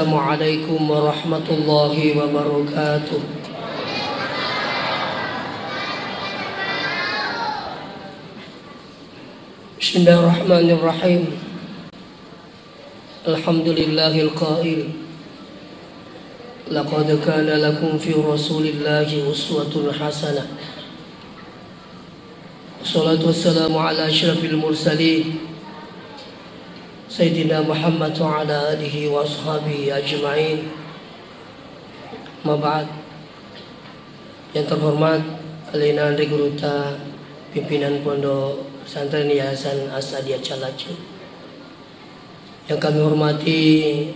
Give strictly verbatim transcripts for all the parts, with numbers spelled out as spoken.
Assalamualaikum warahmatullahi wabarakatuh. Bismillahirrahmanirrahim. Alhamdulillahil qail, "Laqad kana lakum fi Rasulillahi uswatun hasanah." Wassalatu wassalamu ala asyrafil mursalin, Sayyidina Muhammad wa ala alihi wa ashabihi ajma'in. Amma ba'd. Yang terhormat alena anre guruta, pimpinan Pondok Pesantren Yayasan As-Sa'diyah Callacung. Yang kami hormati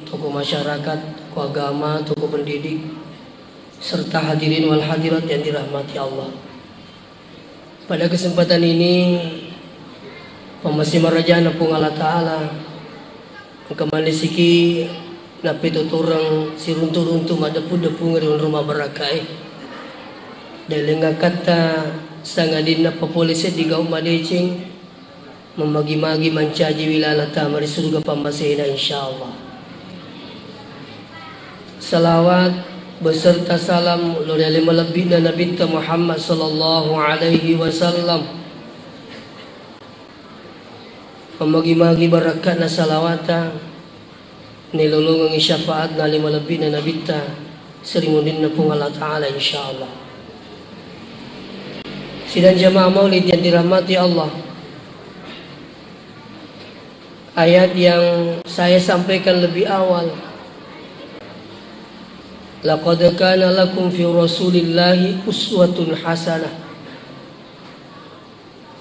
tokoh masyarakat, tokoh agama, tokoh pendidik, serta hadirin wal hadirat yang dirahmati Allah. Pada kesempatan ini, pammasé marajana Puang Allah Ta'ala, engka manessiki nappétotoreng siruntu-runtu maddeppu-deppungeng ri onrong mabarakkaé. Délengngakkatta sangadinna papolé séddi gau madécéng, Mammagi-magi mancaji wilalata mari suruga pammasena, insyaallah. Salawat beserta salam lo ri ale malebbi'na Nabitta Muhammad sallallahu alaihi wasallam. Mammagi-magi barakka'na salawata, nailolongengngi syafaatna ale malebbi'na Nabitta, sirimunrinna Puang Allah Ta'ala, insyaallah. Sidang jamaah maulid yang dirahmati Allah, ayat yang saya sampaikan lebih awal, "Laqad kana lakum fi Rasulillahi uswatun hasanah."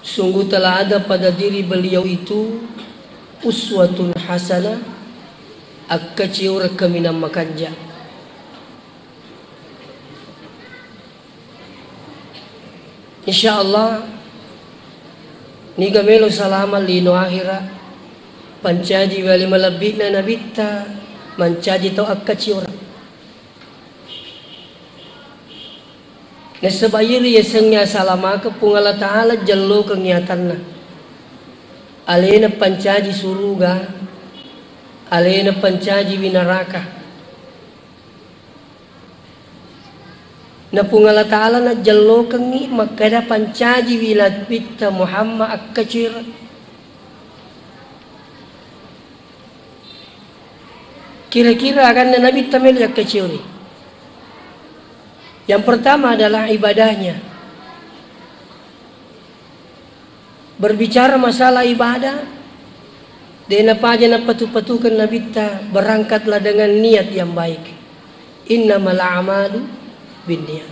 Sungguh telah ada pada diri beliau itu uswatun hasanah, akkacioreng kaminang makanja. Insyaallah, niga melo salama lino ahera, pancaji wali malebbi'na Nabitta, mancaji tau akkacioreng. Nasaba iyaro yasengnge asalamakeng Puang Allah Ta'ala jellokengngi atanna. Alena pancaji suruga, alena pancaji wi naraka. Na Puang Allah Ta'ala najellokengngi makkeda pancaji wi Nabitta Muhammad akkacoereng. Kira-kira aganna Nabitta melo yakkaciori? Yang pertama adalah ibadahnya. Berbicara masalah ibadah, de napaja napatu-patukeng Nabitta, berangkatlah dengan niat yang baik. Innamal a'malu binniyat.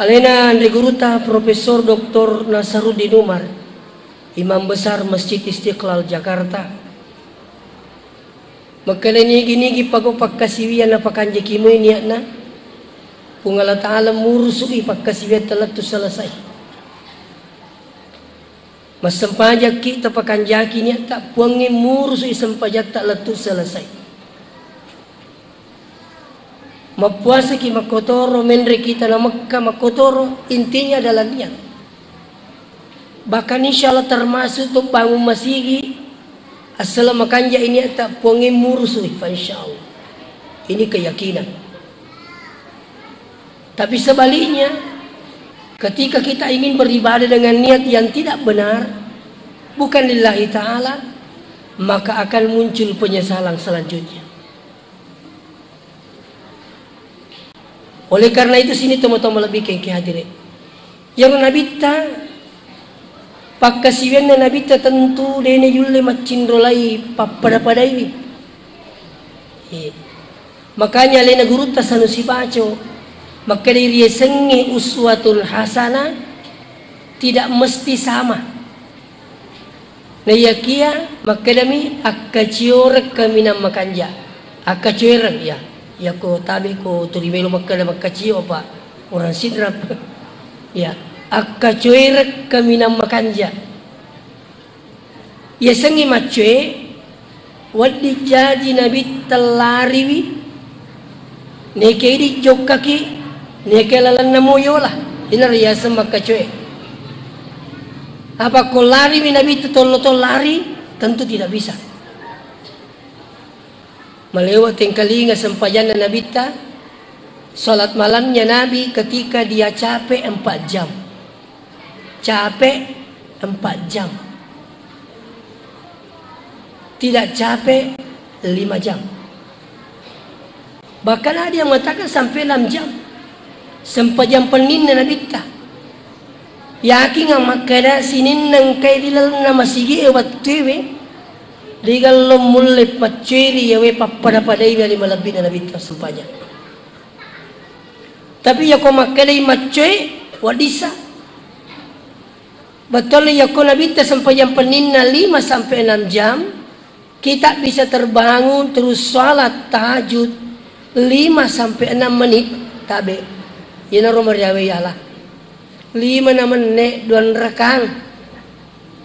Alena anre guruta Profesor Doktor Nasaruddin Umar, Imam Besar Masjid Istiqlal Jakarta. Makkeda nigi-nigi pago pakkasiwiang napakanjaki moi niatna, Puang Allah Ta'ala murusu'i pakkasiwiatta lettu selesai. Massempajakki tapakanjaki niatta, Puangnge murusu'i sempajatta lettu selesai. Mappuasaki makkotoro, menreki tana Mekka makkotoro, intinya adalah niat. Bahkan insya Allah termasuk tu bangun masigi, assaleng makanja i niatta, Puangnge murusu'i, fa insya Allah. Ini keyakinan. Tapi sebaliknya, ketika kita ingin beribadah dengan niat yang tidak benar, bukan lillahi ta'ala, maka akan muncul penyesalan selanjutnya. Oleh karena itu, sini tomatoa malebbi engkae hadire. Iyaro Nabitta, pakkasiwianna Nabitta tentu de nayulle maccinrolai pappada-padaiwi. Iya. Makanya alena gurutta Sanusi Baco, makkeda riasengnge uswatun hasanah tidak mesti sama. Naiyakiya makkedami, akkacioreng kaminang makanja. Akkacoereng, ya. Yako tabe ko tuli melo makkeda makkacio apa orang sidrap. Ya, akkacoereng kaminang makanja. Yasengnge maccoe, wedding jaji Nabitta lariwi, neke idi jokkaki, neke lalenna moyola, inaro yaseng makkacoe. Apa ko lariwi Nabitta tollo-tollo lari, tentu tidak bisa. Malewa tengkalinga sempajanna Nabitta, salat malamnya Nabi ketika dia capek empat jam. Capek empat jam. Tidak capek lima jam. Bahkan ada yang mengatakan sampai enam jam. Sempajang penninna Nabitta. Yakinga makkeda sininna engkae ri lalenna masigi'e wettuewe, rigello mulle macceri yawe pappada-padai wali malebbi'na Nabitta sempajang. Tapi yako makkedai maccoe, waddissa. Betul yako Nabitta sempajang penninna lima sampai enam jam, kita bisa terbangun terus salat tahajud lima sampai enam menit, tabe. Yenaro mariawe yala. Lima na menne duan rakang.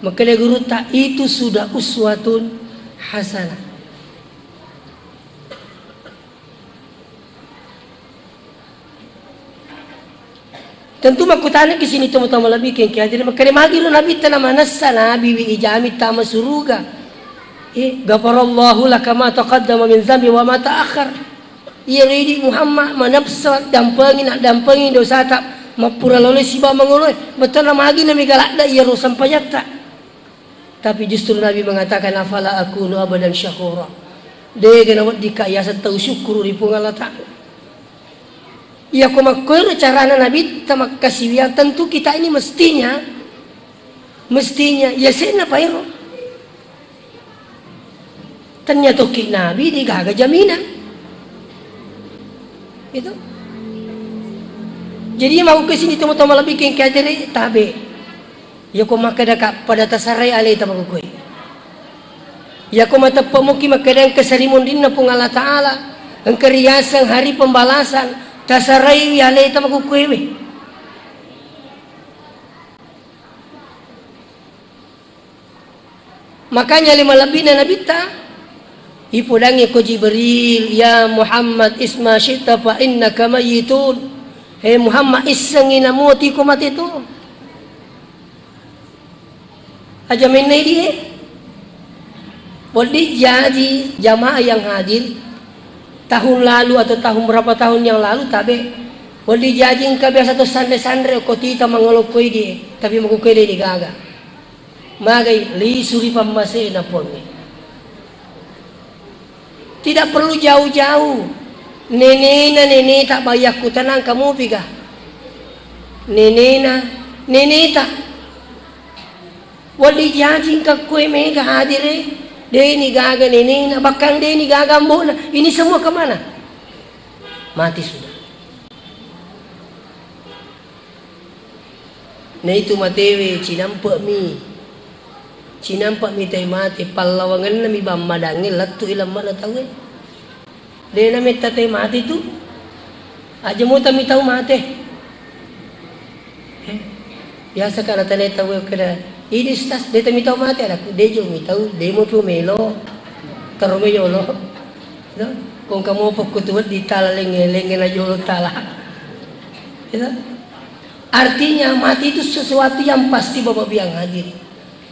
Makkeda gurutta, itu sudah uswatun hasanah. Tentu makkutanaki sini tomatoa malebbi kengke hadiri, makkeda magi ro Nabitta na manessa Nabi wi ijami tama suruga. Eh, ghafarallahu laka ma taqaddama min zambi wa ma ta'akhkhar. Iya ridi Muhammad manessa dampengi, na dampengi dosata mappura lolo siba mangoloe. Betona magi na mega ladda iya ro sempajatta. Tapi justru Nabi mengatakan, "Afala akunu abadan syakura." Dega naweddikka yaseng tau syukkuru ri Puang Allah Ta'ala. Iya ko makkoero carana Nabi tamakkasiwiang, tentu kita ini mestinya, mestinya, ya senna paero. Tania tokki Nabi degaga jaminan. Itu. Jadi mau ke sini teman-teman lebih kengkajere tabe. Yako makkedaka pada tasarai aleta makkukue. Yako mateppe muki makkeda engka sarimunrinna Puang Allah Ta'ala, engka riaseng hari pembalasan, tasaraiwi aleta makkukuewe. Makanya lima lebbi'na Nabitta, ipodangngi ko Jibril, "Ya Muhammad, isma syi'ta fa innaka mayyitun." He Muhammad, issengi namuti ko mate tu. Aja mennai die. Wedding jaji jamaah yang hadir tahun lalu atau tahun berapa tahun yang lalu, tabe. Wedding jaji engka biasa to sanre-sanre ko tita mangolokkoi die, tapi makkukue de' gaga. Magai lisu ri pammasena Puangnge. Tidak perlu jauh-jauh. Nenena, neneta, bayakku tenang kamu piga. Nenena, neneta. Wedding jaji engka kue mega hadire, de'ni gaga nenena, bahkan de'ni gaga ambo'na. Ini semua kemana? Mati sudah. Naitu matewe, cinampe'mi. Cinampe'mi tai mate, pallawangenna mi bammadangnge lettu i lemme'na tauwe. De'na metta tai mate tu. Aja mutami tau mate. Eh, biasa ka natane tauwe keda, "Idi Ustaz, de' tami tau mate?" Anakku, "De' jo mi tau, de' mo pi melo. Taro me yolo." No? Kong kamu pokko tu di tala lenge, lenge na jolo tala. Gitu? Artinya mati itu sesuatu yang pasti Bapak Ibu yang hadir.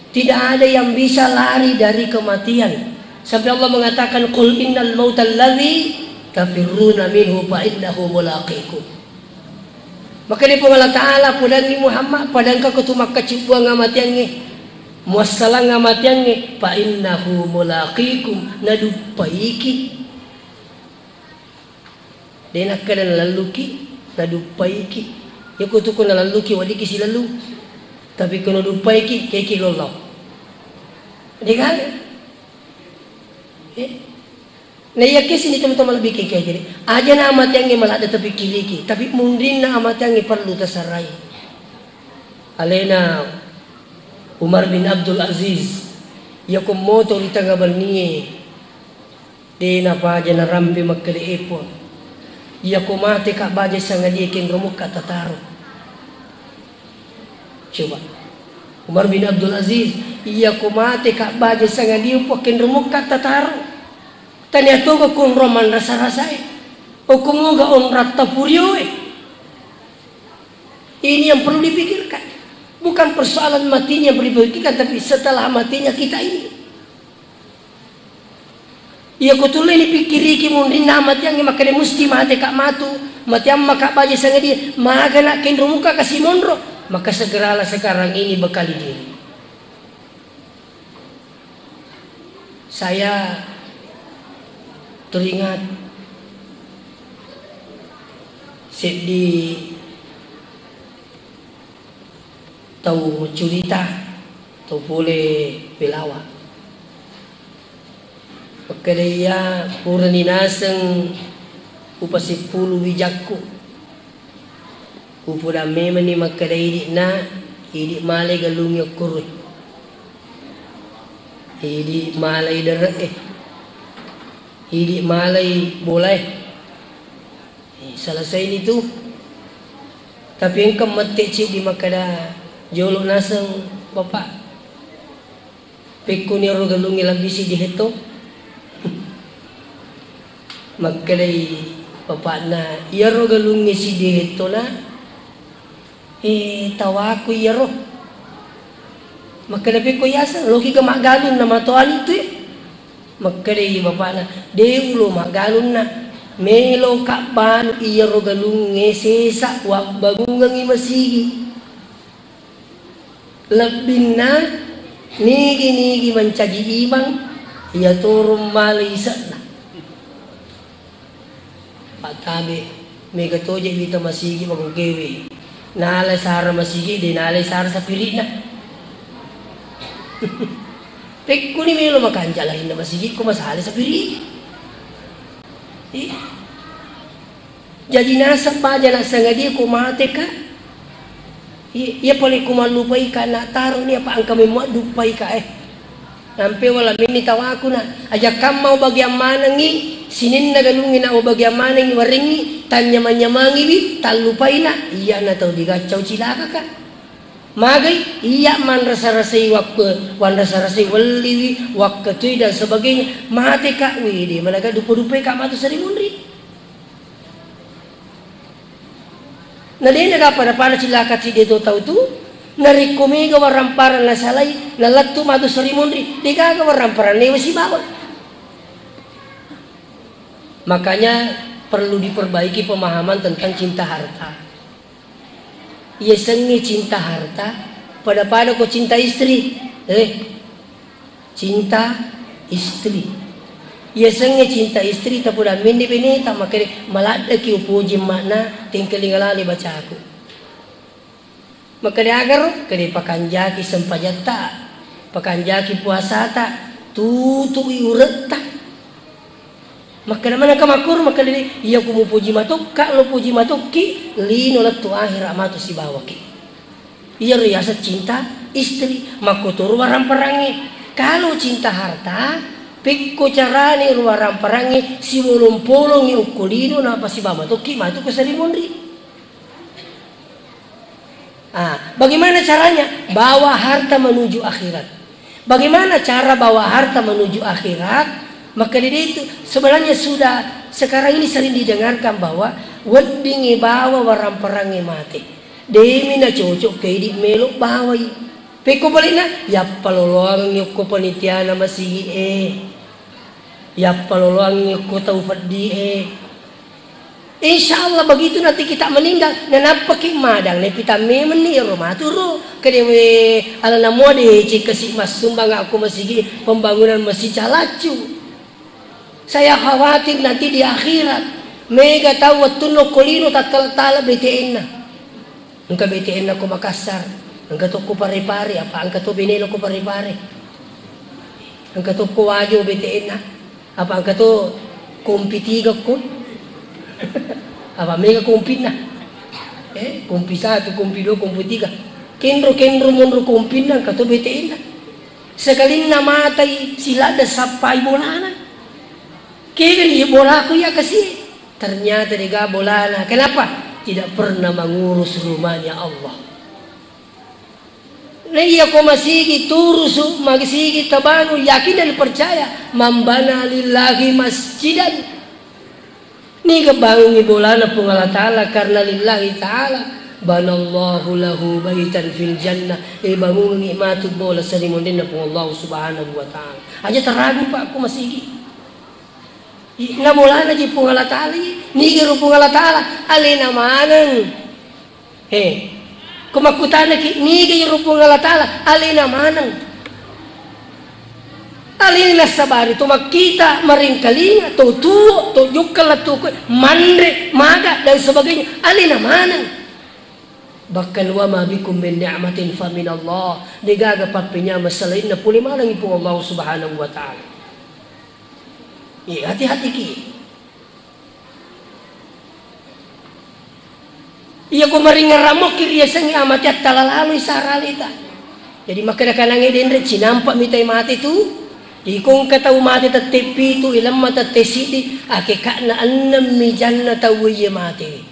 Tidak ada yang bisa lari dari kematian. Sampai Allah mengatakan, "Qul innal mautal ladzi tafirruna minhu fa innahu mulaqikum." Maka di Puang Allah Ta'ala, "Pudanni Muhammad, padangka ko tu makkacibbuang amatiangnge, muassalang amatiangnge, fa innahu mulaqikum, naduppaiki." De' nakkeda nalalluki, naduppaiki. Yako tu ko nalalluki, weddikki silallu. Tapi ko naduppaiki, keki lollo. De' gaga. Eh? Na iyakke sini teman-teman lebih keke jadi. Aja na amatiangnge maladde tapikkiriki, tapi munrinna amatiangnge perlu tasarai. Alena Umar bin Abdul Aziz, yako moto ri tengnga bennie, de' napaja narampe makkeda epon. Yako mate ka baja sangadie kenromokka tataro. Coba. Umar bin Abdul Aziz, iyako mate ka baja sangadie uppa kenromokka tataro. Tania toga konro manrasa-rasae. Okko moga onratta purioe. Ini yang perlu dipikirkan. Bukan persoalan matinya yang perlu dipikirkan, tapi setelah matinya kita ini. Iya ko tulle ni pikkiriki munrinna matiangnge, makkeda musti mate ka matu, matiamma ka baje sangadi, magana kenro muka kasi monro, maka segeralah sekarang ini bekali diri. Saya teringat seddi tau curita, tau pole pelawa. Makkeda iya purani naseng upasippulu wijakku. Upodang memenni makkeda idi'na, idi' malai galungngi okkoroi. Idi' malai dere'e. Idi' malai bolae. Eh, selesai ni tu. Tapi engka mette ceddi makkeda, jolo naseng, Bapak. Pekkoni ero galungnge lebbi siddi hetto? Makkedai bapakna, iyaro galungnge siddi hettona, eh, tawaku iyaro. Makkeda, pekko yaseng, lokiga maggalung na matoani tu, eh? Makkedai bapakna, de ulo maggalung na, meloka balu iyaro galungnge sesa wabbangungengngi masigi. Lebbinna nigi-nigi mancaji imang, iya toro malai ise'na. Pattabe, mega toje wita masigi magogewe. Nala sara masigi, de nala sara sapiri'na. Pekkuni melo makanja larinna masigi ko masala sapiri. Ih. Jaji naseng baja nassengadia ko mateka. Iya, iya pale ko mallupaika na taroni apa engka memua duppaika, eh. Nampe wala menni tawaku na. Aja kamma ubagiang manengngi, sininna galungngi na ubagiang manengngi warengngi, tanyamang-nyamangiwi, tallupaina, iyana tau digaccau cilakaka. Magai, iya manrasa-rasai waktu, wanrasa-rasai welliwi, wakkatui dan sebagainya, mateka, wede, managa dupa-dupaika matu sarimunri. Na de naga pada-pada cilaka cedde to tau tu, narekko mega waramparang nasalai, nalettu matu sarimunri, degaga waramparang newa sibawa. Makanya perlu diperbaiki pemahaman tentang cinta harta. Yasengnge cinta harta, pada-pada ko cinta istri. Eh, cinta istri. Yasengnge cinta istri, tapoda menne beneta, makkeda, maladdeki upoji makna, tengkalinga lale bacaku. Makkeda agaro, kede pakanjaki sempajatta, pakanjaki puasata, tutui uretta. Makkeda manengka makkoro, makkeda de, iya ku mupoji matokka, lo poji matokki, lino lettu akhira matu sibawaki. Iyaro yaseng cinta istri, makkotoro waramparangnge. Kalau cinta harta, pekko carani ro waramparangnge, sibolong-polongi okko lino, napasibawa matokki matu ko sarimunri. Ah, bagaimana caranya? Bawa harta menuju akhirat. Bagaimana cara bawa harta menuju akhirat? Maka dari itu, sebenarnya sudah sekarang ini sering didengarkan bahwa weddingngi bawa waramparangnge mate. Demi na cocok ke idi melo bawai. Pekko balena, yappa loloangngi okko panitiana masigi e. Yappa loloangngi okko tau feddi e. Insya Allah begitu nanti kita meninggal, nanappaki madang, nepita memenni ero matu ro, kedewe alana mua deceng kasi massumbang akko masigi pembangunan masjid calaccu. Saya khawatir nanti di akhirat, mega tau wettunna okko lino tattala-tala B T N-na. Engka B T N-na ko Makassar, engka to ko Pare-Pare, apa engka to Benelo ko Pare-Pare. Engka to ko Wajo B T N-na, apa engka to kompi tiga ko. Apa mega kompinna? Eh, kompi satu, kompi dua, kompi tiga. Kenro-kenro monro kompinna, engka to B T N-na. Sekalinna matai siladda sappai bolana. Kegani bolaku iya kasi. Ternyata dega bolana. Kenapa? Tidak pernah mengurus rumahnya Allah. Na iya ko masigi turusu, masigi tabangun, yakin dan percaya, man bana lillahi masjidan. Niga bangungi bolana Puang Allah Ta'ala karena lillahi ta'ala, banallahu lahu baitan fil jannah. E, bangungi matu bola sarimunrinna Puang Allah Subhanahu wa Ta'ala. Aja teragu, Pak, ko masigi. Namolana ji Puang Allah Ta'ala, niga ro Puang Allah Ta'ala, alena maneng. He, ko makkutanaki, niga ro Puang Allah Ta'ala, alena maneng. Alena sabari to makkita, maringkalinga, to tuo, to jokka lettu koe, manre, maga, dan sebagainya, alena maneng. Bahkan wa ma bikum min ni'matin fa minallah. Degaga pappenyameng selainna pole manengngi Puang Allah Subhanahu wa Ta'ala. Eh, hati-hati ki. Iya ko maringerramokki riasengngi amate, attala laloi sara aleta. Jadi makkeda kanangnge denre cinampa mitai mate tu. Iko engka tau mate tette pitu, ilemma tette siddi, akeka'na ennemmi janna tau iye mate.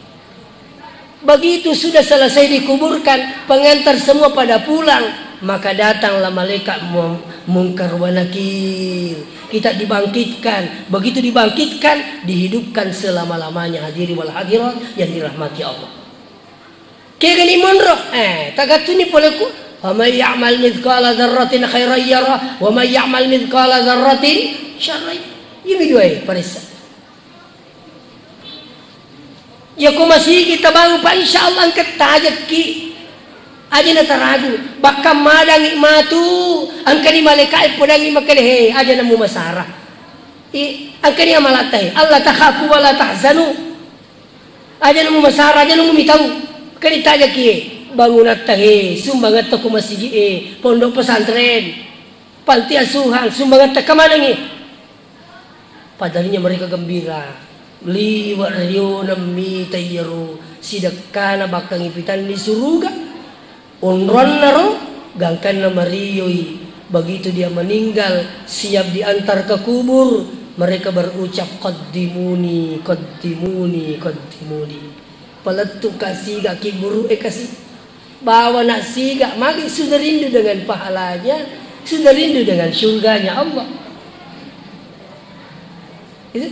Begitu sudah selesai dikuburkan, pengantar semua pada pulang, maka datanglah malaikat mu-, Mungkar wa Nakir. Kita dibangkitkan. Begitu dibangkitkan, dihidupkan selama-lamanya, hadirin wal hadirat yang dirahmati Allah. Kegani monro, eh, tagattuni poleku. Wa may ya'mal mithqala dzarratin khairan yarah, wa may ya'mal mithqala dzarratin syarran. Iyami duae paressa. Yako masigi tabangun, Pak, insya Allah engka tajekki. Aja na taragu. Bahkan madangi matu, engkani malaikae podangi makkeda, "He, aja na mumasara." I, engkani amalatta, he. "Alla takhafu wa la tahzanu." Aja na mumasara, aja na mumitau. Kani tajekki, he. Bangunatta, he, sumbangatta ko masigi, he, pondok pesantren, panti asuhan, sumbangatta kemanangi. Padahal mereka gembira. Liwa' riona mita iyaro sidekkana bakkangi pitanni suruga. Onronna ro, gangkanna marioi. Begitu dia meninggal, siap diantar ke kubur, mereka berucap, "Qaddimuni, qaddimuni, qaddimuni." Palettu' ka siga ki buru e kasi. Bawa nak siga, magi sudah rindu dengan pahalanya, sudah rindu dengan surganya Allah. Gitu.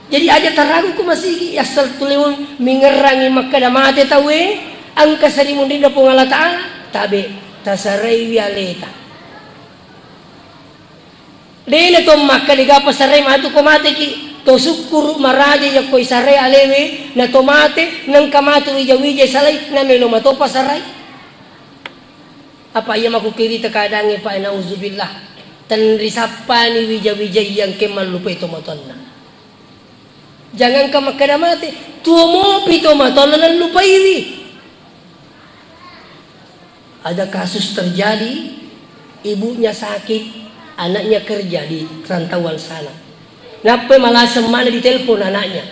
Jadi aja taragu ku masigi, asal tuliwung mingerangi makkeda mate tauwe, engka sarimunrinna Puang Allah Ta'ala, tabe, tasaraiwi aleta. Dena to makkeda gaga pasarei matu ko mateki, to sukkuru maraja yakko isarei alewe, na to mate, nengka matu wija-wija salai, na melo mato pasarai. Apa iya makkukirita kadangnge, Pak, nauzubillah. Tenrisappani wija-wija iya engke mallupai tomatoanna. Jangankan makkeda mate, tuo mopi tomatoanna nallupaiwi. Ada kasus terjadi, ibunya sakit, anaknya kerja di rantauan sana. Nappai malaseng mana ditelepon anaknya.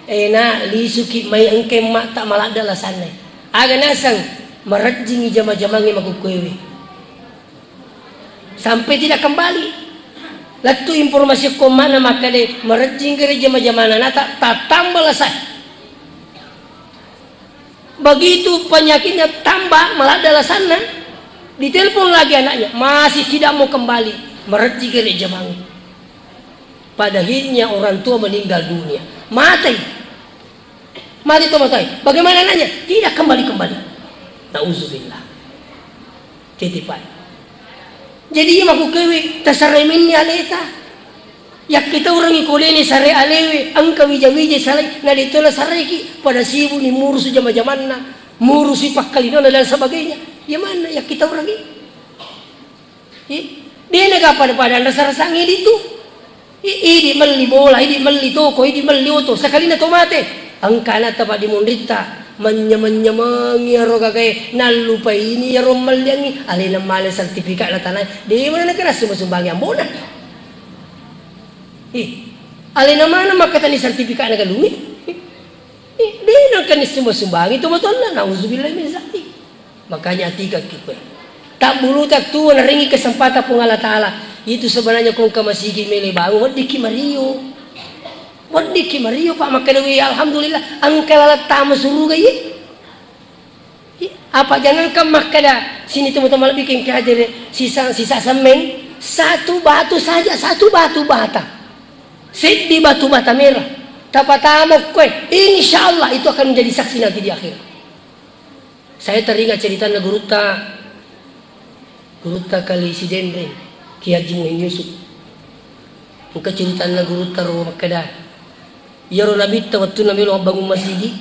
Eh, nak, lisuki mai engke emmatta maladde alasanna. Aga naseng, marejjingi jama-jamangnge makkukkuewe. Sampai tidak kembali. Lettu informasi ko mana makkeda, marejjing gere jama-jamana nata, tattamba lasai. Begitu penyakitnya tambah, maladde alasanna, ditelepon lagi anaknya, masih tidak mau kembali, marejjing gere jamang. Pada akhirnya orang tua meninggal dunia. Mati. Mati tomatoai. Bagaimana anaknya? Tidak kembali-kembali. Nauzubillah. Titipai. Jadi iya makkukkuewe, tasaraiminni aleta. Yakkitaurengngi ko deni sare alewe, engka wija-wija salai, na detona saraiki, pada sibuni murusu jama-jamanna, murusi pakkalinona dan sebagainya. Iya manna yakkitaurengngi. Ih, dena ga pada-pada rasa-rasangngi ditu. I-, idi melli bola, idi melli toko, idi melli oto, sakalina to mate. Engka anatta paddimonritta, manynyameng-nyamengi iyaro gagae, nallupaini iyaro melliangngi, alena male sertifikatna tanae, de mana nakenna sumba-sumbangi ambona. Ih, alena mana makkatani sertifikatna galungnge? Ih, de nakenna sumba-sumbangi tomatoanna, nauzubillahi min zalik. Makanya atikakki koe. Tabbuluta tuo narengngi kesempatan Puang Allah Ta'ala. Itu sebenarnya ko engka masigi mele bangun, weddikki mario. Weddikki mario, Pak, makkeda, "Wih, alhamdulillah, engka laleng tama suruga iye." Ih, apa jangankan makkeda sini temu-temu lebih kengke aja deh, sisa, sisa semeng, satu batu saja, satu batu bata. Seddi batu bata merah. Tapatama koe, insya Allah itu akan menjadi saksi nanti di akhirat. Saya teringat ceritanna gurutta, gurutta Kali Sidenreng, Kiai Haji Muhyiddin Yusuf. Engka ceritanna gurutta ro makkeda, iyaro Nabitta wettunna melo mabbangung masigi,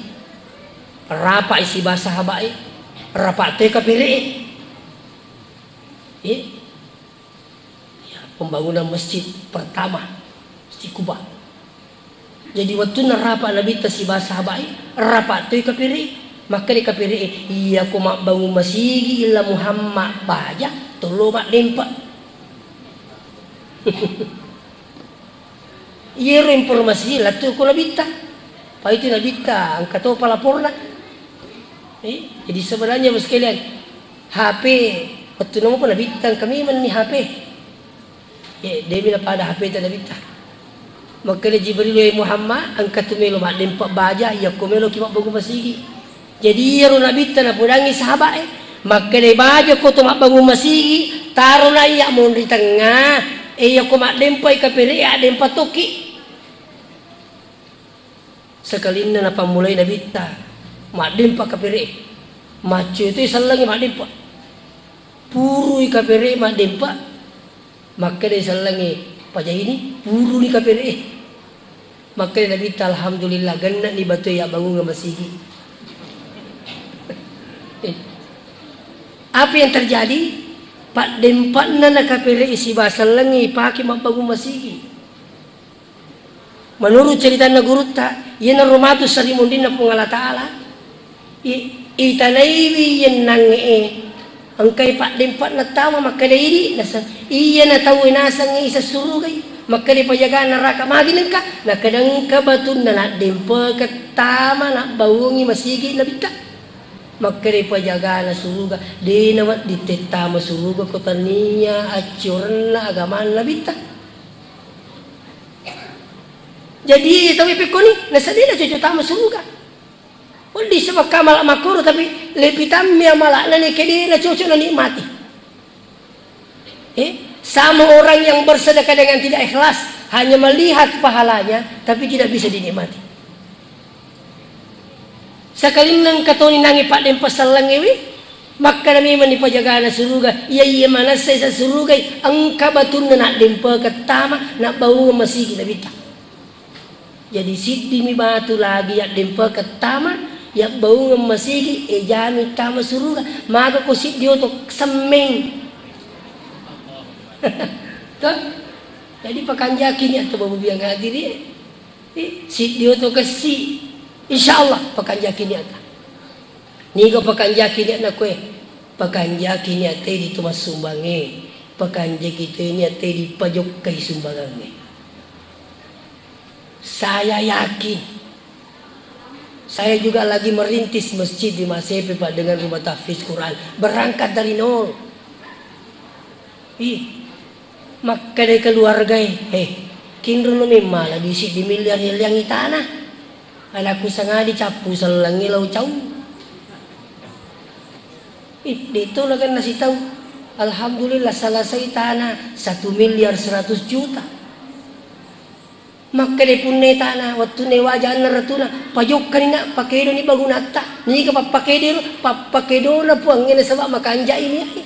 rapa'i sibawa sahabae, rapa toi kapere'e. Eh, iya, pembangunan masjid pertama, Masjid Kuba. Jadi, wettunna rapa Nabitta sibawa sahabae, rapa toi kapere'e. Makkeda kapere'e, "Iyako mabbangung masigi illa Muhammad baja, tollo maddempa." Iyaro informasi lettu ko Nabitta. Pa itu Nabitta engka to palaporna. Eh, jadi sebenarnya, Bapak sekalian, H P wettunna mupa Nabitta engka memenni H P. Eh, demi na pada H P ta Nabitta. Makkeda Jibril, "Wé Muhammad, engka tu melo maddempa baja, iyako melo ki mabbangung masigi." Jadi iyaro Nabitta napodangngi sahabae, makkeda, "Baja ko to mabbangung masigi, taro na iya monri tengnga, e iyako maddempai kapere'e addempa tokki." Sekalinna napammulai Nabitta maddempa kapere'e, maccoe toi sellengnge maddempa. Purui kapere'e maddempa, makkedai sellengnge, "Pajaini, puruni kapere'e." Makkeda Nabitta, "Alhamdulillah, genna'ni batue yabbangungeng masigi." Apa yang terjadi? Paddempa'na na kapere'e sibawa sellengnge ipake mabbangung masigi. Menurut ceritanna gurutta, iyanaro matu sarimunrinna Puang Allah Ta'ala, i-, itanaiwi yennangnge e, engkai paddempa'na tama, makkeda idi, nasa-, iyana tauwe nasengnge isa surugai, makkeda pajagana neraka, magi nengka, nakkeda engka batunna naddempekeng tama nabbaungi masigi Nabitta. Makkeda pajagana suruga, de nawedding tettama suruga ko tania accorenna agamana Nabitta. Jadi, tau pekkoni, nasadena cocok tama suruga. Wedding sebab kamala makkoro, tapi lebih tammi amala'na neke de na cocok na nikmati. Eh, sama orang yang bersedekah dengan tidak ikhlas, hanya melihat pahalanya, tapi tidak bisa dinikmati. Sakalinna engka toni nangi paddempa sellengngewi, makkeda memang ni pajagana suruga, iya, iya manessa isa surugai, engka batunna naddempekeng tama, nabbaungeng masigi Nabitta. Jadi siddimi batu lagi yaddempekeng tama, yabbaungeng masigi, ejami tama suruga, maga ko siddi oto semmeng. Toh? Jadi pakanjaki ni atau babu biang hadiri. Eh, siddi oto kessi. Insya Allah pakanjaki niatta. Niga pakanjaki niatna koe? Pakanjaki niatta di tu massumbangnge. Pakanjaki tu niatta di pajokkai sumbangangnge. Saya yakin. Saya juga lagi merintis masjid di Masepe, Pak, dengan rumah tahfiz Quran. Berangkat dari nol. Ih, makkedai keluargae, "He, kinrono memmala di siddi miliar yelliangngi tanah. Anakku sangadi cappu sellengngi lao cau." Ih, de to nakenna sitau. Alhamdulillah, selesai tanah satu miliar seratus juta. Makkeda punna tana, wettunna waja anna ratuna, pajokkani nak, pakedoni bangunatta. Niga pappakedero, pappakedona Puangnge nasaba makanjai niai.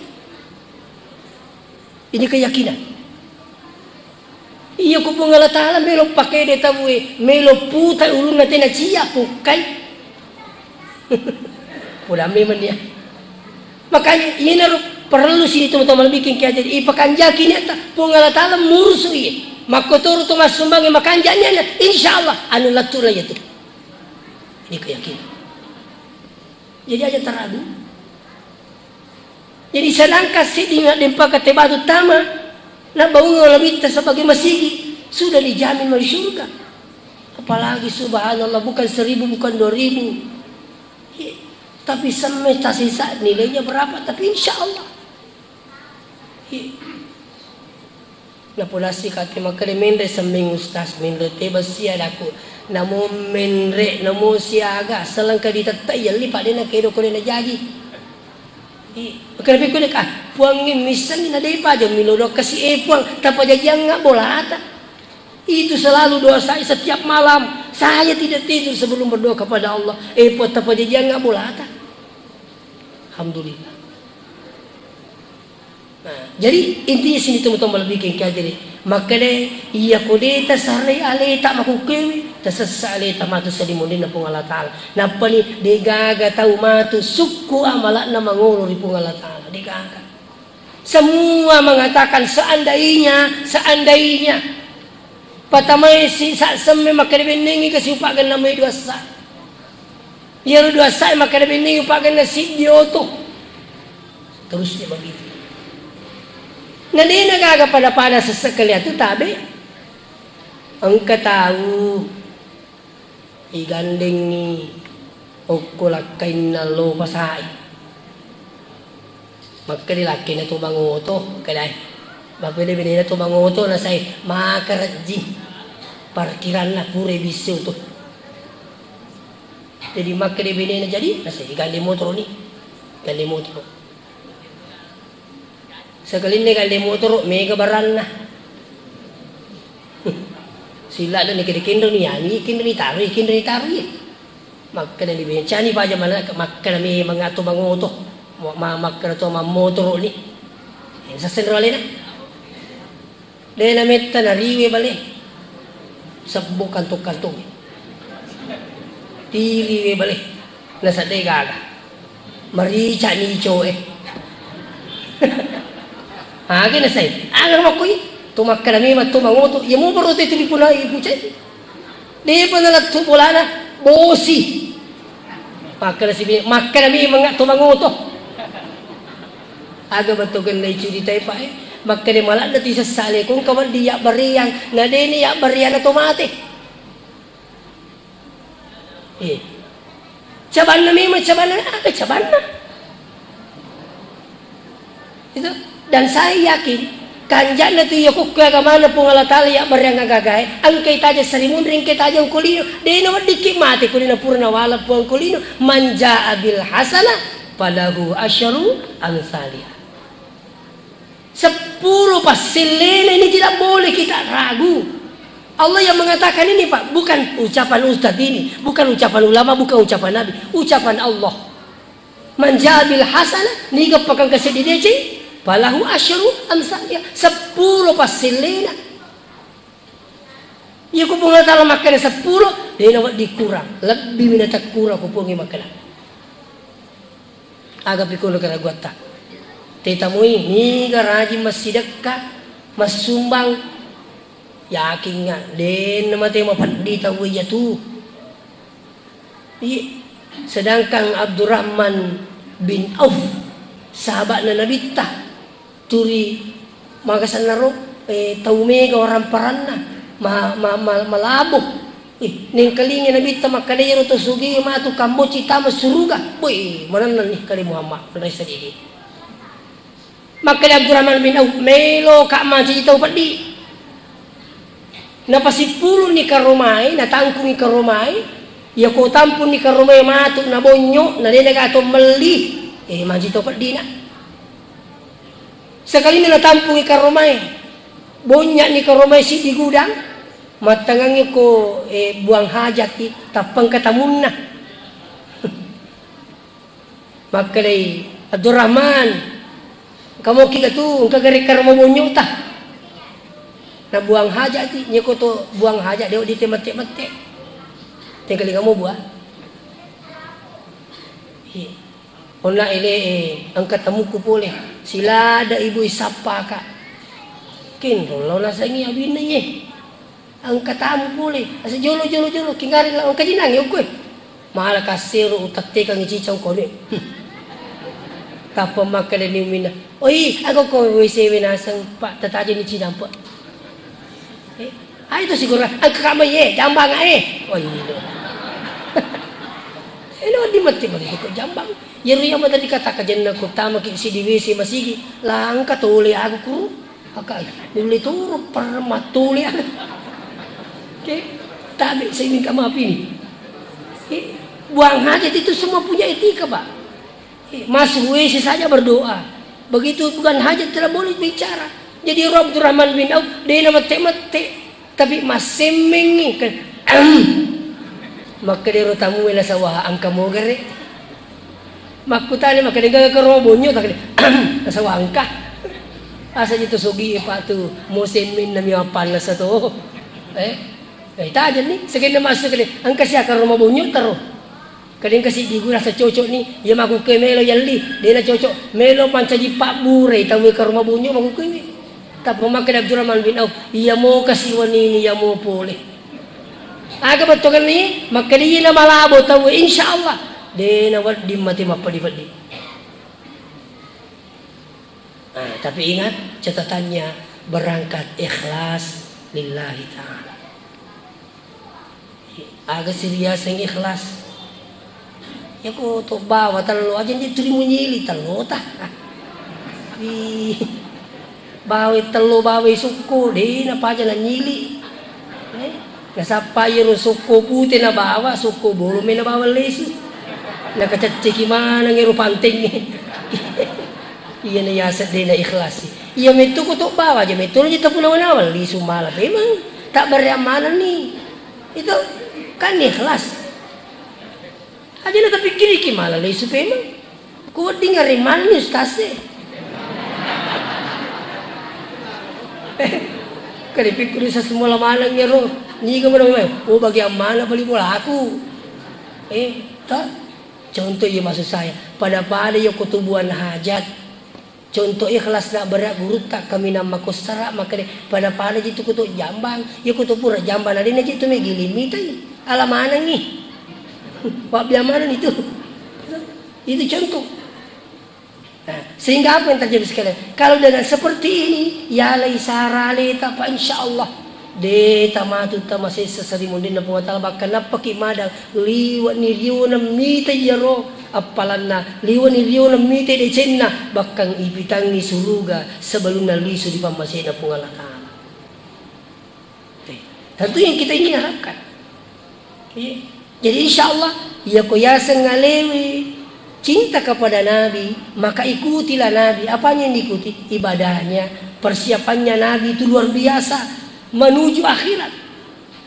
Ini keyakinan. Iya ko Puang Allah Ta'ala melo pakede tauwe, melo puta ulunna tena cia, pukkai. Pudang memang dia. Makanya, iyanaro parellu sini tau-tau malebbiking kiajari, ipakanjaki niatta, Puang Allah Ta'ala murusu iye. Makkotoro to massumbangnge makanja nianna, insya Allah, anu lettu na iyatu. Ini keyakinan. Jadi aja taragu. Jadi sedangkan siddi na dempa kate batu tama, na baunga labitta sebagai masigi, sudah dijamin masuk surga. Apalagi subhanallah, bukan seribu, bukan dua ribu. Iya. Tapi semesta sisa nilainya berapa, tapi insya Allah. Iya. Napodasi kate makkeda menre semmeng ustaz, menre teba sia daku. Namo menre, namo siaga, selengka ditetta yelli pada na kedo kode na jaji. Iya. Makkeda pikku deka, Puangnge missengi na depa aja milo doa kasi, eh Puang, tapajajiangnga bolata. Itu selalu doa saya setiap malam. Saya tidak tidur sebelum berdoa kepada Allah. Eh, puatta pajajiangnga bolata. Alhamdulillah. Jadi intinya sini teman-teman lebih kengkeng jadi makkeda, iya ko de tasarai aleta makukkewe, tasessa aleta matu salimonrinna Puang Allah Ta'ala. Nappani degaga tau matu sukku amalakna mangolo ri Puang Allah Ta'ala, degaga. Semua mengatakan seandainya, seandainya. Patamai si sa semme makkeda bennengi ke siupa genna mai dua sa. Iyaro dua sa makkeda bennengi upa genna siddi oto. Terus dia begitu. Na dena gaga pada-pada sesekali atu tabe. Engka tau igandengngi okko lakkainna lo pasai. Makkeda lakkainna to bangoto, kedai. Makkeda benena to bangoto nasai makarejji parkiranna pura bisse oto. Jadi makkeda benena jadi nasai gandeng motoro ni. Gandeng motoro. Sakalinna gandeng motoro mega baranna. Sila de ni kede kendro ni yani, kendro ni tarui, kendro ni tarui. Makkeda ni bencani paja mana makkeda memang atau bangoto. Ma-, ma-, makkeda to mammotoro ni. Eh, sassenro alena. De nametta nariwe bale. Sebbo kantong-kantong. Tiriwe bale. Nasadde gaga. Marica ni coe. Aga nasai. Aga makkoi. To makkeda memang to mangoto. Ya mau baru te tuli punai pucai. Depa nalettu bolana, bosi. Makkeda sibi-, makkeda mi menga to mangoto. Aga betul kena curitai pa e. Makkeda maladde ti sessale kong kawan di yak bariang. Na deni yak bariang to mate. Eh. Cabanna memang cabanna, aga cabanna? Itu. Dan saya yakin, kanja'na tu iya kukku agamana Puang Allah Ta'ala ya bariang agagae, engkai taja sarimunri, engkai taja ungkolino, dena weddikki mate ko dena pura nawala Puang ungkolino, man ja'a bil hasanah falahu asyru amsalih. Seppulo passellena ini tidak boleh kita ragu. Allah yang mengatakan ini, Pak, bukan ucapan ustadz ini, bukan ucapan ulama, bukan ucapan nabi, ucapan Allah. Man ja'a bil hasanah, niga pakengka seddi deceng, falahu asyru amsalih, seppulo passellena. Iya ko Puang Allah Ta'ala makkeda seppulo, dena wedding kurang, lebbi mi natakkurang ko Puang makkeda. Aga pi kono keraguatta. Tetamui niga rajin massidekka, massumbang, yakinga denna mate mapeddi tau iyatu. Iya. Sedangkan Abdurrahman bin Auf, sahabatna Nabitta, turi magasannaro, eh, tau mega waramparanna, ma-, ma-, ma-, malabo. Eh, nengkalinga Nabitta makkeda iyaro to sugi matu kamboci tama suruga. Boi, manennang ni kali Muhammad, nrai sadidi. Makkeda Abdurrahman bin Auf, melo ka mancaji tau peddi. Napasippulunni karomae, natangkungi karomae, iya ko tampunni karomae matu nabonyo, na dena gaga to melli, eh, mancaji tau peddina. Sakalinna natampungi karomae, bonyakni karomae siddi gudang, mattangangi ko, eh, buang hajat i, tappengka tamunna. Makkedai, "Abdurrahman, engka moki ga tu, engka gare karoma bonyota?" Na buang hajat ti, nyeko to buang hajat, de' wedding te mette-mette. Tengkalinga mo buah. Iya. Onna ele, eh, engka tamuku pole. Silada ibu isappa ka. Kenro lao nasengi abinna ye. Engka tamu pole, ase jolo, jolo, jolo, kingari lao engka jinangi okkoe. Mala kassero utattekangi cicang kone. Hmm. Tappa makkedani umminna, "Oi, aga ko W C W naseng, Pak, tatajeni cidampe." Eh, ayo to sigora, engka kamma ye, jambang ae. Oh, iya. Eh, lo di matti mari ko jambang. Yero iya mata dikata kajenna ko tamaki sidi W C masigi, langka tole aku kuru. Akai, nulle toro perma tole. Oke, tabe saya minta maaf ini. Oke, buang hajat itu semua punya etika, Pak. Oke, masuk W C saja berdoa. Begitu bukan hajat tidak boleh bicara. Jadi Abdurrahman bin Auf, dia nama mette-mette. Tapi massemmengngi, kan, makkeda ero tamue nasaba engka mogere. Makkutana makkeda gaga karo bonyo, takkeda nasaba engka. Asa ji to sogi e, Pak, tu moseng menna mi mappanna sato. Eh? Eh, tajenni, sekenna masuk ni, engka siaka roma bonyo taro. Kadang kasi di gura sa cocok ni, iya makuke melo yalli, dena cocok, melo mancaji pabburai tau e ka roma bonyo makuke ni. Tapi makkeda Abdurrahman bin Auf, iya mo kasi wanini, iya mo pole. Aga bettuanna ni, makkeda iya na malabo tau e, insya Allah, dena wedding mate mappedi-pedi. Ah, tapi ingat, catatannya, berangkat ikhlas lillahi ta'ala. Aga siriaseng ikhlas? Yako to bawa tello aja, ndi tuli munyili tello ta. Ih, bawa tello, bawa sukko, de napaja nanyili. Eh, nasappa iyaro sukko pute nabawa, sukko bolong me nabawa lesu. Nakacecceki maneng ero pantengnge. Iyana yaseng de na ikhlasi. Iya metto ko to bawa aja metto aja tapuna nawa lisu mala memang. Tak bereang manenni. Itu kan ikhlas. Aja na tapikkiriki mala lesu pemeng. Ku wedding areng maneng ni ustaz e. Kali pikkiri sa semua maneng ero. Niga mana memang? Oh, bagian mana beli bolaku? Eh, tak. Contoh iya maksud saya. Pada-pada iya kutubuan hajat. Contoh ikhlas na berak gurutta kaminang makossara makkeda pada-pada ji tu kutu jambang, iya kutu pura jambang na dena ji tu megi limitai. Ala manengi. Wabbiang maneng itu. Itu contoh. Nah, sehingga apa yang terjadi sekalian? Kalau dengan seperti ini, yalai saraleta, Pak, insya Allah. De tamatu tamasessa sarimunrinna Puang Allah Ta'ala, bahkan nappaki madang liwe'ni riona mita iyaro appalanna, liwe'ni riona mita decenna, bahkan ipitangngi suruga sebelumna lisu di pammasena Puang Allah Ta'ala. Tentu yang kita ingin harapkan. Iya. Jadi, insya Allah, iya ko yaseng alewe cinta kepada Nabi, maka ikutilah Nabi. Apanya yang diikuti? Ibadahnya, persiapannya Nabi itu luar biasa menuju akhirat.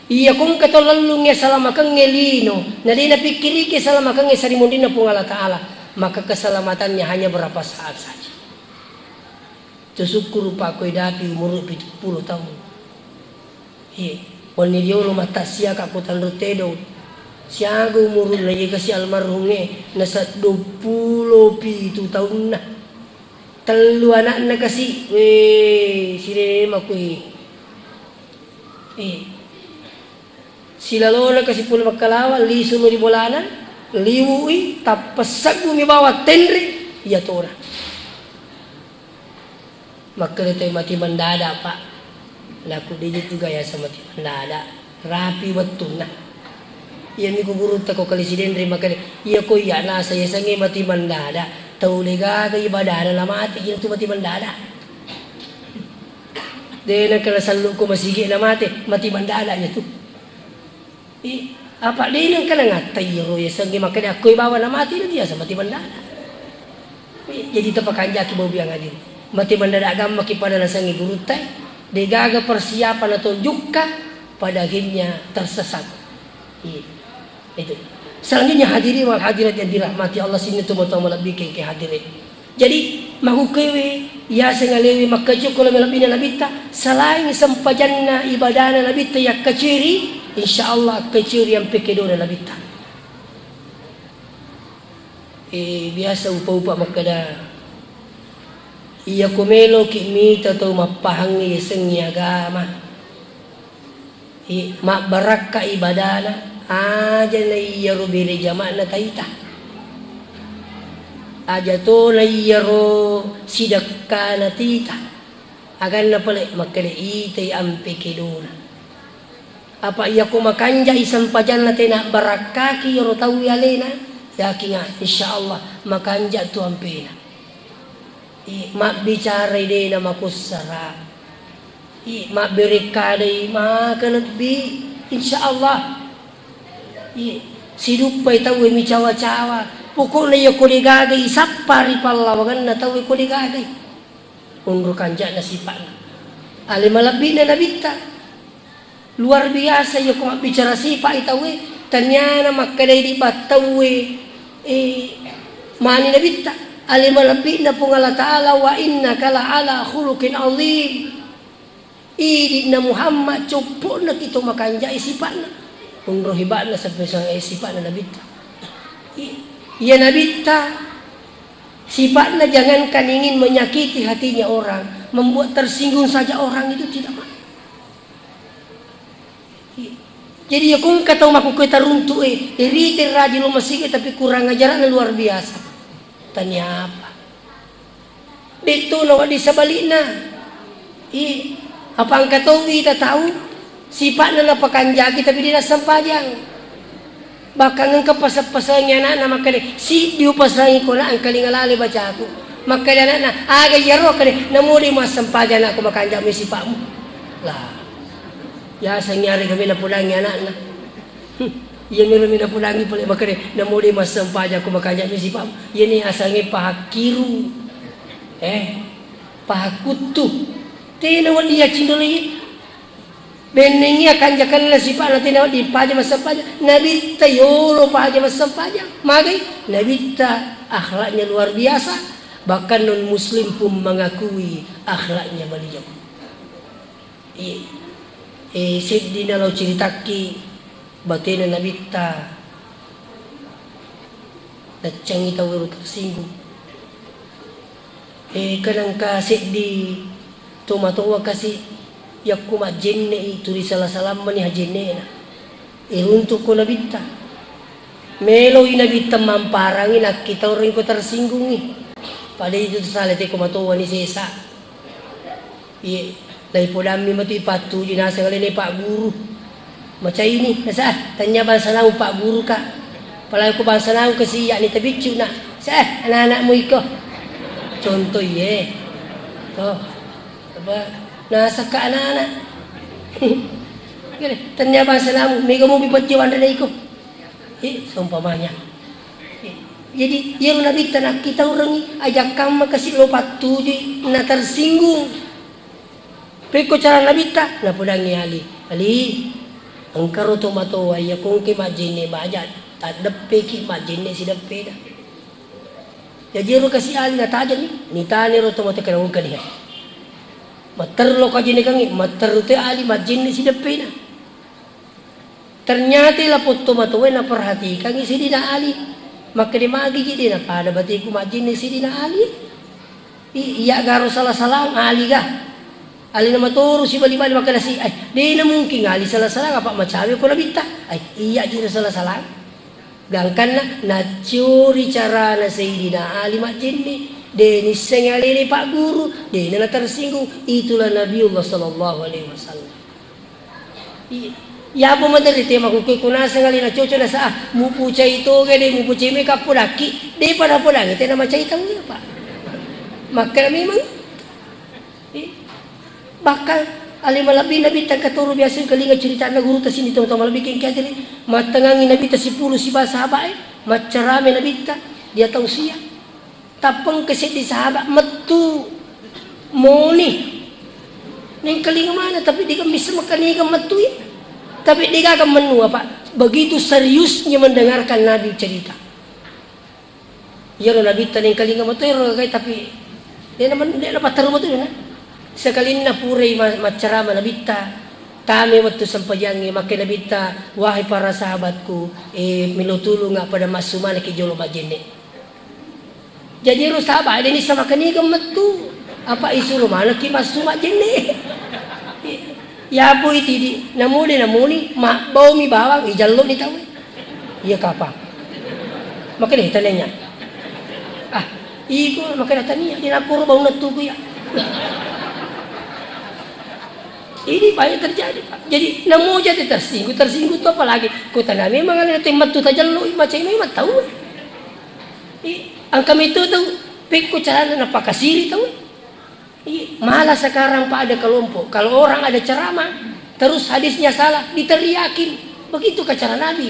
Iya ko engka to lellungnge salamakengnge lino, na de napikkiriki salamakengnge sarimunrinna Puang Allah Ta'ala, maka keselamatannya hanya berapa saat saja. Tusukkuru pa koe dapi umuru pitu pulo taung. Iye, wenni riolo mattassiaka ko tanro tedong. Siaga umurunna iye kasi almarhumnge, naseddong pulo pitu taunna. Tellu anakna kasi, we, sirema koe. Eh. Silalona kasi pole makkalawa, lisuni ri bolana, liwui, tappessaggu mi bawang tenre, iya tona. Makkeda te mati mendadak, Pak. Laku de ji tu gaya sa mati mendadak. Rapi wettunna. Iya mi ku gurutta ko kali sidenre makkeda, iya ko iya nasa iya sange mati mendadak. Tau de gaga ibadana na mati, iya tu mati mendadak. De nengka nasallu ko masigi na mate, mati mendadak iya tu. Eh, apa de nengka nangattai iyaro yasengnge makkeda akko ibawa na mate na biasa mati mendadak. Eh, jadi tapakanjaki bau biang adil. Mati mendadak gammaki pada nasengnge gurutta, de gaga persiapan atau jukka, pada akhirnya tersesat. Iya. Itu. Selanjutnya hadirin wal hadirat yang dirahmati Allah, sininna tomatoa malebbi engkae hadirin. Jadi, makkukkue yaseng alewe makkacokko lao malebbina Nabitta, selain sempajanna ibadana Nabitta yakkaciri, insya Allah akkaciri ampe kedona Nabitta. Eh, biasa upa-upa makkeda, iya ko meloki mita tau mappahangngi yasengnge agama. I, mabbarakka ibadana, aja na iyaro bere jama'na taita. Aja to na iyaro sidekkana tita. Aganna pale makkeda itai ampe kedona. Apa iya ko makanjai sempajanna tena barakkaki iyaro tau alena, yakinga insyaallah makanja tu ampena. I, mabbicarai de namakussara. I, mabberekkadai maka lebbi, insyaallah. I, siduppai tauwe micawa-cawa. Pokokna iya ko degaga isappa ri pallawangenna tauwe ko degagai. Onro kanja'na sipa'na. Ale malebbina nabitta. Luar biasa iya ko mabbicara sipa'i tauwe, taniana makkedai di battauwe, eh, mani nabitta. Ale malebbi'na Puang Allah Ta'ala, "Wa innaka la ala khuluqin azim." Idi'na Muhammad, coppo'na ki to makanjai sipa'na. Onro heba'na sampai sangai sipa'na Nabitta. I-, iya Nabitta, sipa'na jangankan ingin menyakiti hatinya orang, membuat tersinggung saja orang itu tidak mau. Jadi, ya, kongka tau makkukue taruntu e, irite raji lo masigi, tapi kurang ajarna luar biasa. Tania apa? Detto na wadi sebalikna. I, apa engka tau ita tau, sipa'na napakanjaki, tapi dia sempajang. Bahkan engka pasa-, pasangi anakna makkeda, "Siddi upasangi ko nak, engkalinga lale bacaku." Makkeda anakna, "Aga iyaro?" Akkeda, "Namo de massempajang anakku, makanja'mi sipa'mu." Lah, yasengngi arega mi napodangi anakna. Hmm, iya miro mi napodangi pole makkeda, "Namo de massempajang ko, makanja'mi sipa'mu." Iyani asengnge pahakkiru. Eh, pahakkuttu. Tena wedding yaccindoloi. Bennengngi akanjakanna sipa'na tena wedding paja massempajang. Nabitta yolo paja massempajang. Magai? Nabitta akhlaknya luar biasa. Bahkan non muslim pun mengakui akhlaknya beliau. Iya. Eh, seddi nalo ceritakki batena Nabitta. Naccangi tau ero tersinggung. Eh, kan engka seddi tomatoa kasi yakko majjenne'i tuli sala-salammani hajjenne'na. Iruntukko Nabitta. Meloi Nabitta mamparangi nakkitaurengko tersinggungi. Pada itu sala teko matoani sesa. Iye, laipodammi matu ipattuju naseng alena Pak Guru. Macaini, nasa, "Ah, tania bangsa namu Pak Guru ka. Apalagi ko bangsa namu kasi iyani tabiccu na. Sa, ah, anak-anakmu iko." Contoh iye. Oh, apa, nasakka anak-anak. Gede, tania bangsa namu, mega mopi pajjo anrena iko. Eh, seumpamanya. Eh, jadi, iyaro Nabitta nakkitaurengngi, ajakkamma kasi lo pattujui, na tersinggung. Pekko cara Nabitta, napodangi Ali. Ali, engkaro tomatoa iya kongke majjenne baja, taddeppeki majjenne sideppena. Jaji ero kasi Ali natajani, nitaniro tomatoa kena ungkaniha. Matterru lo kajennekangngi, matterru te Ali majjenne sideppena. Ternyata lapotto matowae naperhatikangngi Sayyidina Ali. Makkeda, "Magi ji de napada bateku majjenne Sayyidina Ali? I-, iya garo sala-salang Ali ga?" Ali namatoru sibali-bali makkeda si, "Ai, de namungkin Ali sala-salang, apa macawe ko Nabitta? Ai, iya ji sala-salang." Gangkanna naccuri carana Sayyidina Ali majjenne, de nissengngi alena Pak Guru, de na tersinggung. Itulah Nabiullah sallallahu alaihi wasallam. I-, iyapa maderri te makkukue ko naseng alena coco nasa, ah, mupucai toga de, mupucai meka podakki, depa napodangi tena macai tau iya, Pak. Makkeda memang. I-, bahkan ale malebbi Nabitta engka toro biasa kalinga ceritanna guru tasini tau-tau malebbi kengke ajari, mattengangi Nabitta sipulu siba sahabat e, maccarame Nabitta dia tausia. Tappengka seddi sahabat mettu moni. Nengkalinga mana, tapi dega misseng makkaniga mettu iya. Tapi degaga menua, Pak. Begitu seriusnya mendengarkan Nabi cerita. Iyaro Nabitta nengkalinga mettu ero gai, tapi dena men-, dena patteru mettu dena. Sekalinna purai ma-, maccarama Nabitta, tame wettu sempajangnge, makke Nabitta, "Wahai para sahabatku, eh, melo tulunga pada massu manekki jolo majjenne." Jaji ero sahabat, de nisseng makkaniga mettu. Apa isuro manekki massu majjenne. Yapo itidi, namode namuni, mabbaumi bawang, ijalloni tau. Iya kapang. Makkeda, "Tania." Ah, iko makkeda, "Tania, de nakkoro baunna tuku iya." Ini banyak terjadi, Pak. Jadi, namoja te tersinggung, tersinggung tu apalagi. Kota nami memang ada tempat tu tajalloi, macam ini mah tahu. I, engka metto tau, pekko carana napakasiri tau. I, malah sekarang, Pak, ada kelompok, kalau orang ada ceramah, terus hadisnya salah, diteriakin. Begitu ke cara Nabi.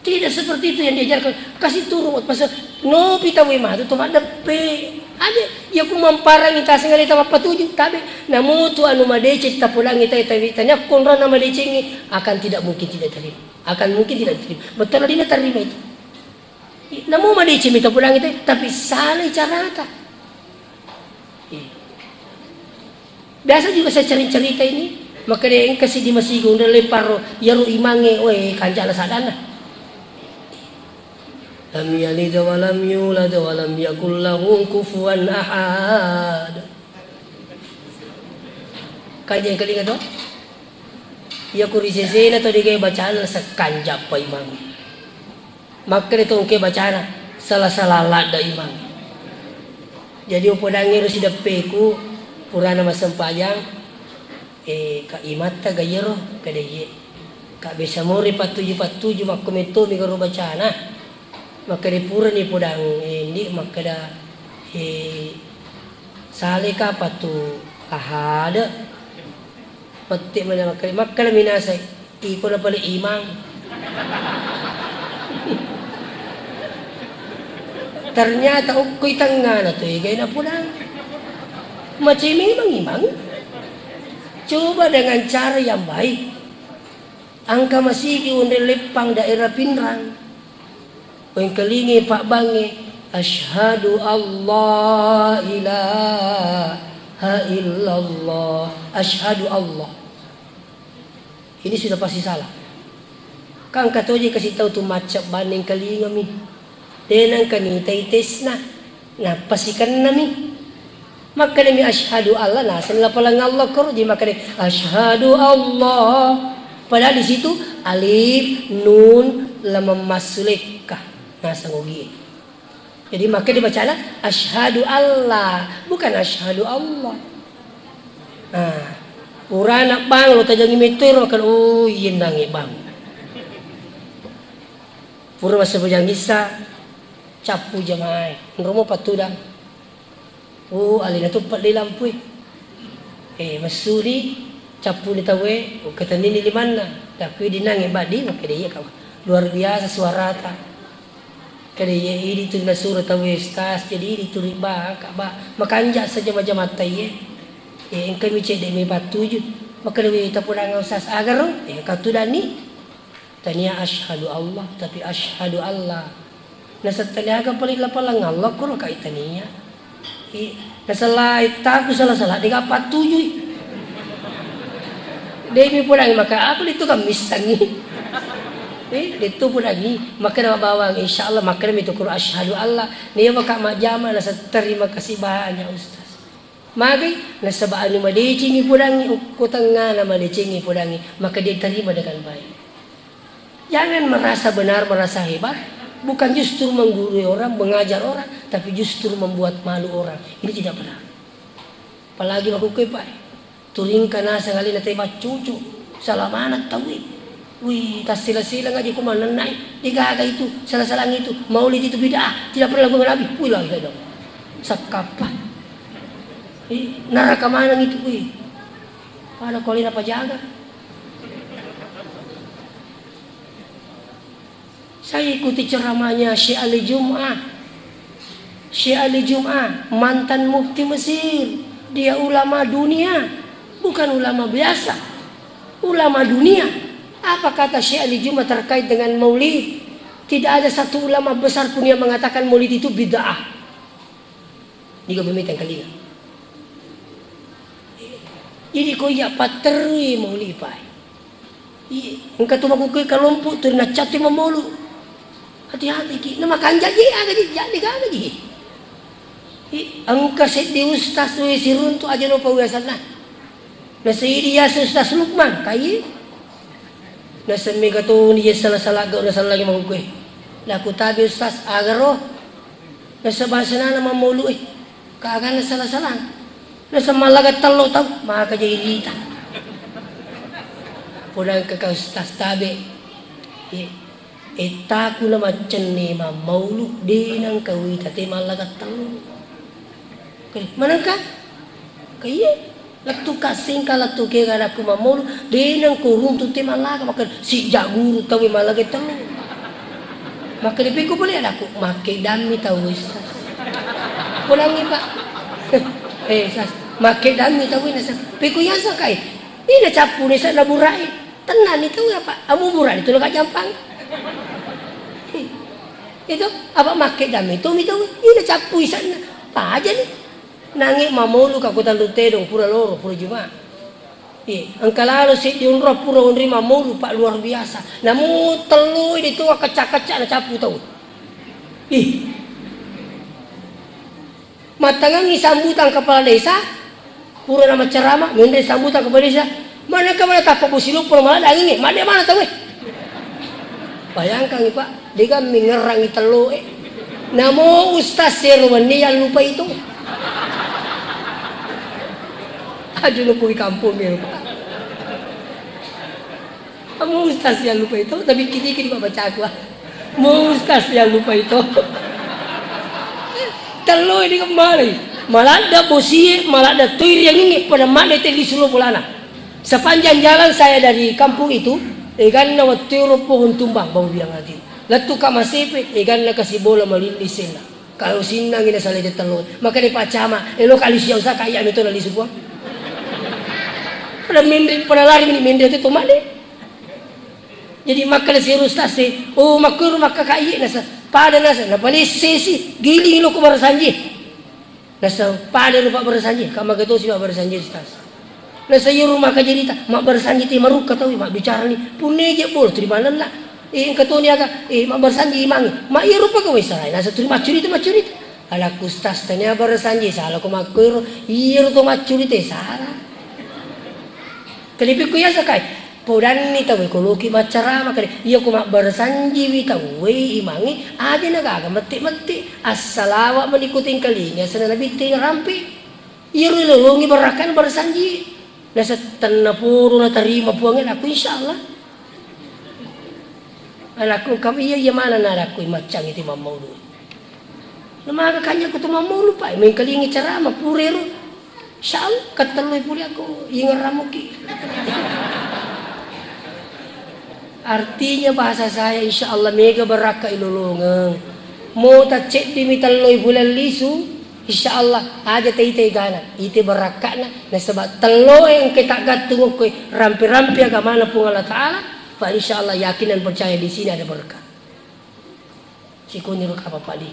Tidak seperti itu yang diajarkan. Kasih turun, pasal nopi tau matu to maddeppe. Aja, ya ku mamparangi taseng ale tama patuju, tapi namutu anu madeceng tapodangi tai, tapi tanya konrona madecengi, akan tidak mungkin tidak terima. Akan mungkin tidak terima. Betul, dina terima itu. Namo madeceng mita podang itu, tapi salai carata. Iya. Biasa juga saya cerita-cerita ini, makkeda engka siddi masigi onreng leppang ro, iyaro imangnge, we, kanjana saddanna. Lam yalid wa lam yulad wa lam yakul lahu kufuwan ahad. Kanjeng kelinga to? Iya ku ri sesena to degae bacana sekanjappa imang. Makkeda to engke bacana, sala-sala ladda imang. Jadi upodangnge ro sideppeku, purana massempajang, eh, ka imatta ga iyaro, kada iye. Ka biasa more pattuju-pattuju makko metto mi garo bacana. Makkeda purani podang, eh, ndi makkeda, eh, saleka pattu ahade. Mette mena makkeda, makkeda minasai. Iko na pale imang. Ternyata ukkoi tengngana tu egai na podang. Macam memang imang. Coba dengan cara yang baik. Engka masigi onreng leppang daerah Pinrang. Wengkalingi pabbangnge, "Asyhadu alla ilaha illallah. Asyhadu Allah." Ini sudah pasti salah. Kan engka toje kasih tahu tu macca banne engkalingami. De nengka nitai tesna. Nappa sikennami. Makkedami, "Asyhadu alla," naseng lapaleng Allah koro, jadi makkeda, "Asyhadu Allah." Padahal di situ alif, nun, lam massulekka. Naseng ogi. Jadi makkeda bacana, "Asyhadu alla," bukan "Asyhadu Allah." Nah, urana bang lo tajangi metto ro, makkeda, "Oh, iya nangi bang." Pura massempajang issa, cappu jamaah e. Nromo pattudang. Oh, alena tu pedde lampui. Eh, messuni, cappuni tauwe, oh, katennini limanna. Tapi dinangi baddi, makkeda iya kawa. Luar biasa suarata. Kada iya idi tu nasuro tauwe, Ustaz, jadi idi tu riba, kak ba. Makanja saja macam mata iye. Eh, engkami cedde mi pattuju. Makkeda we tapodang Ustaz agaro, eh, katudani. Tania asyhadu Allah, tapi asyhadu Allah. Nasettaniaga pale lapaleng Allah koro kai tania. I, nasala ittaku sala-sala dega pattujui. Demi podangi maka aku itu kan missangi. Eh, itu podangi maka nama bawang insyaallah maka itu koro asyhadu Allah. Nia maka majama nasa terima kasih banyak Ustaz. Magai nasaba anu madecengi podangi, okko tengngana madecengi podangi, maka dia terima dengan baik. Jangan merasa benar, merasa hebat. Bukan justru menggurui orang, mengajar orang, tapi justru membuat malu orang. Ini tidak benar. Apalagi makkukkoe, Pak. Turingka naseng alena teba cucu. Salah maneng tauwe. Wih, tassila-sila ngaji ko manennai. Degaga itu, salah-salah itu. Maulid itu bid'ah. Tidak pernah lakukan Nabi. Wih, la ilaha illallah. Sakkappa. Eh, neraka maneng itu, wih. Pada ko alena pajaga. Saya ikuti ceramahnya Syekh Ali Jum'ah. Syekh Ali Jum'ah, mantan mufti Mesir. Dia ulama dunia, bukan ulama biasa. Ulama dunia. Apa kata Syekh Ali Jum'ah terkait dengan maulid? Tidak ada satu ulama besar pun yang mengatakan maulid itu bid'ah. Niga memetang kalinga. Jadi ko iya patterui mauli pai. Iya, engka tu makkukkoe kalompo tu naccattu mamolu. Hati-hati ki, na makanja ji, aga ji, jadi gaga ji. I, engka seddi ustaz tu siruntu aja no pawiasanna. Nasaidi ya Ustaz Lukman, kai. Naseng mega toni je sala-sala gau nasallangi makkukkoe. Nakutabi Ustaz, agaro. Nasaba senana mammolu e. Kaganna sala-salang. Naseng mallaga tello tau, maka jadi rita. Podang ke Ustaz tabe. Ye. Ettaku na maccenni mammaulu, de nangka wita te mallaga tello. Oke, manengka? Kaiye. Lettu kassingka lettu kega nakku mammolu, de nengko runtu te mallaga, makkeda sijja guru tauwe mallaga tellu. Makkeda pekko pole anakku, makkedammi tau Ustaz. Pulangi, Pak. Eh, Sas, makkedammi tau Ustaz. Pekko yasa kai. Ina cappu ni sa naburai. Tenani tau apa? Amu burani tu leka jampang. Itu apa makke dame itu mi tau. Ina cappu isanna. Paja ni. Nange mamolu ka kota Lutedong pura loro, pura Juma. Eh, engka lalo seddi onro pura onri mamolu, Pak, luar biasa. Namu tellu di tu kecak-kecak na cappu tau. Ih. Mattangangi sambutan kepala desa, pura na maccarama, menre sambutan kepala desa, mana ka mana tappa bosi loppo na maladda anging e, madde mana tau e. Bayangkan, Pak, dega mengerangi tello e. Namo ustaz sero wenni yang lupa itu. Aduh, lupa di kampung ya, Pak. Kamu ustaz yang lupa itu, tapi kini-kini Pak baca aku. Mau ustaz yang lupa itu. Tello ini kembali. Maladda bosie, maladda toiri yang ini pada mana itu di Solo bolana. Sepanjang jalan saya dari kampung itu, eganna wattero pohon tumbang bau biang hati. Lettu ka masepe, eganna kasi bola malindi sena. Kalau sinnangi na salai tello, maka de pacama, elo kali siang sa kaya mi to na lisu puang. Pada mendri, pada lari meni mendri itu tomak de. Jadi makkeda sero ustaz e, "Oh, makkoro makka ka iye," nasa, pada nasa, napalesse si, giling lo ko barasanji. Nasa, pada lo Pak barasanji, ka maga tosi Pak barasanji ustaz. Nasa, "Iyo rumah ka jerita, mabbarasanji te marukka tau, mabbicara ni, punne je bolo, terima nella. Eh, engka toni aga, eh, mabbarasanji imangi, ma iyo rupa ka wai sarai." Nasa, "Turi maccurita, maccurita." Anakku ustaz, tania barasanji, salah ko makkoro, iyo to maccurita, salah. Kelipikku ya sakai. Podanni tauwe ko loki maccarama kare. Iya ko mabbarasanjiwi tauwe imangi, aja na gaga metti-metti. Assalawa mani ko tengkalinga sana nabitte na rampe. Iya ro lolongi barakan barasanji. Nasa tenna podo na tarima puange, anakku, insyaallah. Anakku, kam iya, iya mana na anakku maccangi ti mammau doi. Namaga kanya ko to mammau lupa, mengkalingi carama purero. Insyaallah, katelloi pole ako, ingerramuki. Artinya bahasa saya, insyaallah mega barakka ilolongeng. Mo tacceddi mi telloi pole lisu, insyaallah aja taitai gana, ite barakkana, nasaba telloe engke taggattung okkoe rampe-rampe agamana Puang Allah Taala, fa insyaallah yakin dan percaya di sini ada berkah. Sikoniro kapapadi.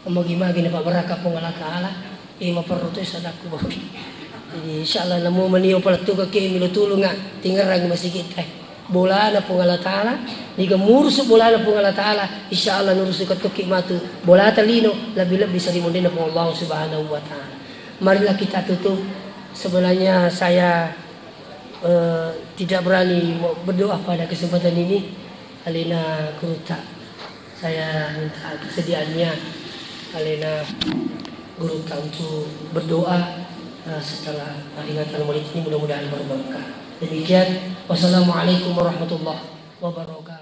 Magi-magi na pabbarakka Puang Allah Taala, eh, maperro to sadakku babi. Jadi insyaallah namo manio palettuka ke milo tulunga, tingerang masigi tai. Bolana Puang Allah Taala, niga murusu bolana Puang Allah Taala, insyaallah nurusu katokki matu bolata lino, lebih-lebih sari mondena Puang Allah Subhanahu wa Taala. Marilah kita tutup. Sebenarnya saya eh, tidak berani mau berdoa pada kesempatan ini. Alena Gurutta, saya minta kesediaannya Alena Gurutta untuk berdoa, eh, setelah peringatan Maulid ini, mudah-mudahan berberkah. Demikian, wassalamualaikum warahmatullahi wabarakatuh.